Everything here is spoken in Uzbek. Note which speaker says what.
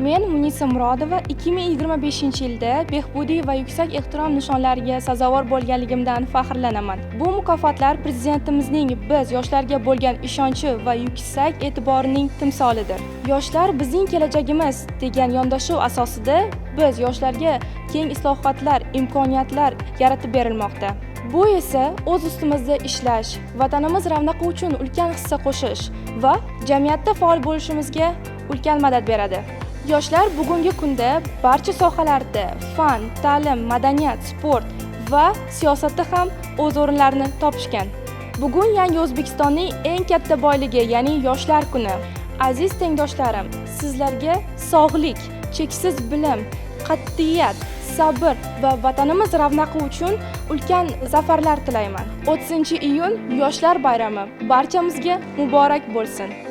Speaker 1: Men, Munisa Murodova, 2025-yilda Behbudiy va yuksak ehtirom nishonlariga sazovor bo'lganligimdan faxrlanaman. Bu mukofotlar Prezidentimizning biz, yoshlarga bo'lgan ishonchi va yuksak e'tiborining timsolidir. "Yoshlar bizning kelajagimiz" degan yondashuv asosida biz, yoshlarga keng islohotlar, imkoniyatlar yaratib berilmoqda. Bu esa o'z ustimizda ishlash, vatanimiz ravnaqi uchun ulkan hissa qo'shish va jamiyatda faol bo'lishimizga ulkan madad beradi. Yoshlar bugungi kunda barcha sohalarda, fan, ta'lim, madaniyat, sport va siyosatda ham o'z o'rinlarini topishgan. Bugun yangi O'zbekistonning eng katta boyligi, ya'ni Yoshlar kuni. Aziz tengdoshlarim, sizlarga sog'lik, cheksiz bilim, qat'iyat, sabr va vatanimiz ravnaqi uchun ulkan zafarlar tilayman. 30-iyun Yoshlar bayrami barchamizga muborak bo'lsin!